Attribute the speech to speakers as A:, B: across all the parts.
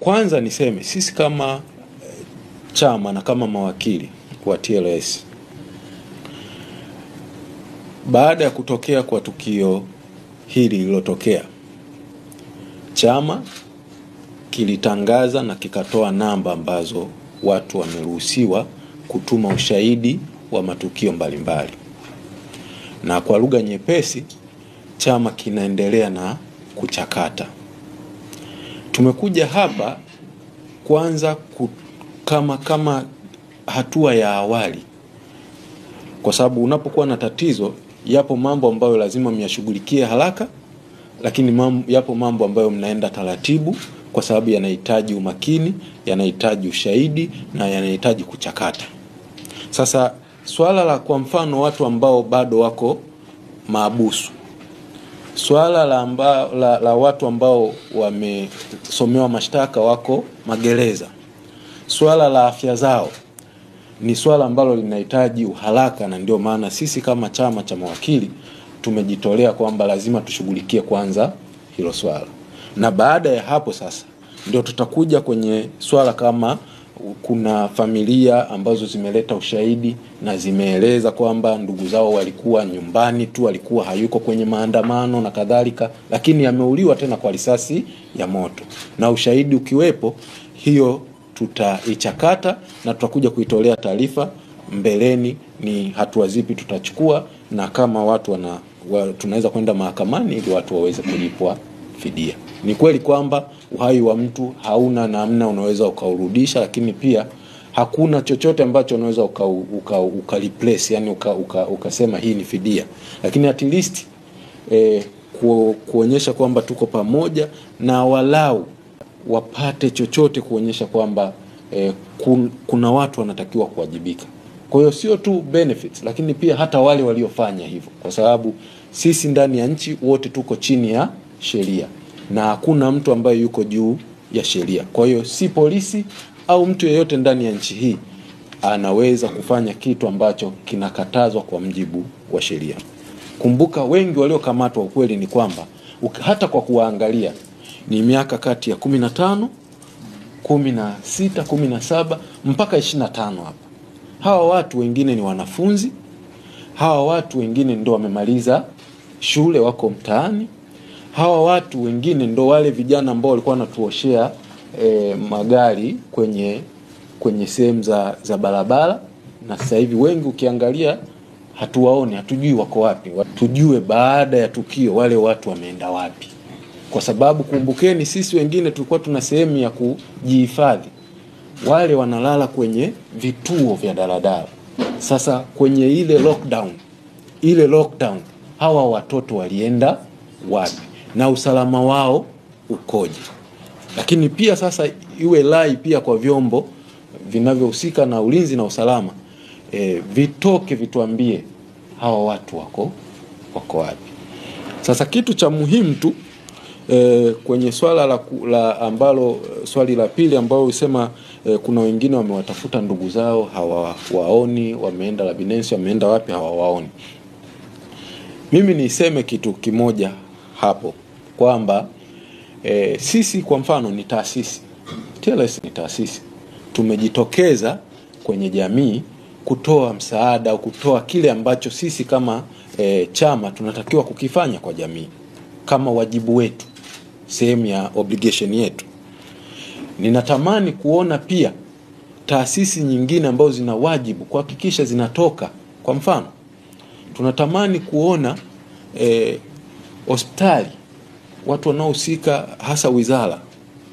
A: Kwanza niseme sisi kama chama na kama mawakili wa TLS, baada ya kutokea kwa tukio hili lililotokea, chama kilitangaza na kikatoa namba ambazo watu wameruhusiwa kutuma ushahidi wa matukio mbalimbali. Na kwa lugha nyepesi, chama kinaendelea na kuchakata. Tumekuja hapa kwanza kama hatua ya awali, kwa sababu unapokuwa na tatizo yapo mambo ambayo lazima myashughulikie haraka, lakini yapo mambo ambayo mnaenda taratibu kwa sababu yanahitaji umakini, yanahitaji ushahidi na yanahitaji kuchakata. Sasa swala la kwa mfano watu ambao bado wako maabusu, swala la watu ambao wamesomewa mashtaka wako magereza, swala la afya zao ni swala ambalo linahitaji uharaka, na ndio maana sisi kama chama cha mawakili tumejitolea kwamba lazima tushughulikie kwanza hilo swala. Na baada ya hapo sasa ndio tutakuja kwenye swala kama kuna familia ambazo zimeleta ushahidi na zimeeleza kwamba ndugu zao walikuwa nyumbani tu, alikuwa hayuko kwenye maandamano na kadhalika, lakini ameuliwa tena kwa risasi ya moto, na ushahidi ukiwepo, hiyo tutaichakata na tutakuja kuitolea taarifa mbeleni ni hatua zipi tutachukua, na kama watu tunaweza kwenda mahakamani ili watu waweze kulipwa fidia. Ni kweli kwamba uhai wa mtu hauna namna unaweza ukaurudisha, lakini pia hakuna chochote ambacho unaweza uka replace, yani ukasema hii ni fidia, lakini at least kuonyesha kwamba tuko pamoja na walau wapate chochote kuonyesha kwamba kuna watu wanatakiwa kuwajibika. Kwa hiyo sio tu benefits, lakini pia hata wale waliofanya hivyo, kwa sababu sisi ndani ya nchi wote tuko chini ya sheria na hakuna mtu ambaye yuko juu ya sheria. Kwa hiyo si polisi au mtu yeyote ndani ya nchi hii anaweza kufanya kitu ambacho kinakatazwa kwa mjibu wa sheria. Kumbuka wengi waliokamatwa, ukweli ni kwamba hata kwa kuwaangalia ni miaka kati ya 15, 16, 17 mpaka 25 hapa. Hawa watu wengine ni wanafunzi, hawa watu wengine ndio wamemaliza shule wako mtaani, hawa watu wengine ndo wale vijana ambao walikuwa wanatuoshea magari kwenye sehemu za barabara, na sasa hivi wengi ukiangalia hatuwaoni, hatujui wako wapi. Tujue baada ya tukio wale watu wameenda wapi. Kwa sababu kumbukeni sisi wengine tulikuwa tuna sehemu ya kujihifadhi, wale wanalala kwenye vituo vya daladala. Sasa kwenye ile lockdown hawa watoto walienda wapi na usalama wao ukoje? Lakini pia sasa iwe lai pia kwa vyombo vinavyohusika na ulinzi na usalama, vitoke vituambie hawa watu wako wapi. Sasa kitu cha muhimu tu kwenye swala la ambalo swali la pili ambalo usema kuna wengine wamewatafuta ndugu zao hawawaoni, wameenda Labinensi, wameenda wapi hawawaoni. Mimi niseme kitu kimoja hapo kwamba sisi kwa mfano ni taasisi, TLS ni taasisi, tumejitokeza kwenye jamii kutoa msaada au kutoa kile ambacho sisi kama chama tunatakiwa kukifanya kwa jamii kama wajibu wetu, sehemu ya obligation yetu. Ninatamani kuona pia taasisi nyingine ambazo zina wajibu kuhakikisha zinatoka. Kwa mfano tunatamani kuona hospitali, watu wanaohusika hasa wizara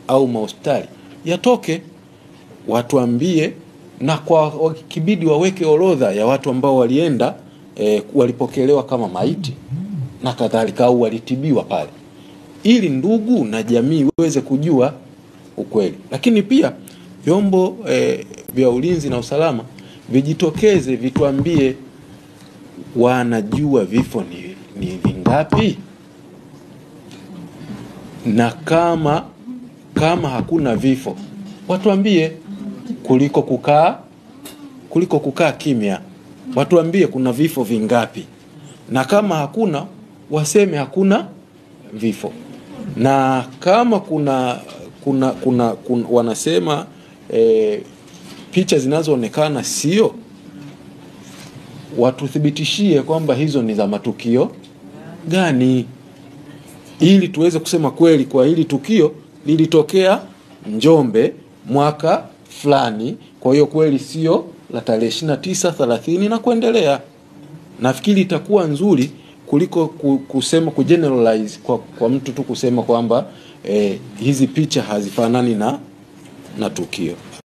A: au mahospitali yatoke watuambie, na kwa kibidi waweke orodha ya watu ambao walienda walipokelewa kama maiti na kadhalika, au walitibiwa pale, ili ndugu na jamii iweze kujua ukweli. Lakini pia vyombo vya ulinzi na usalama vijitokeze vituambie wanajua vifo ni vingapi, na kama hakuna vifo watuambie, kuliko kukaa kimya. Watuambie kuna vifo vingapi, na kama hakuna waseme hakuna vifo, na kama kuna kuna wanasema picha zinazoonekana sio, watuthibitishie kwamba hizo ni za matukio gani, ili tuweze kusema kweli kwa hili tukio lilitokea Njombe mwaka fulani, kwa hiyo kweli sio la tarehe 29, 30 na kuendelea. Nafikiri itakuwa nzuri kuliko kusema kugeneralize kwa mtu tu kusema kwamba hizi picha hazifanani na tukio.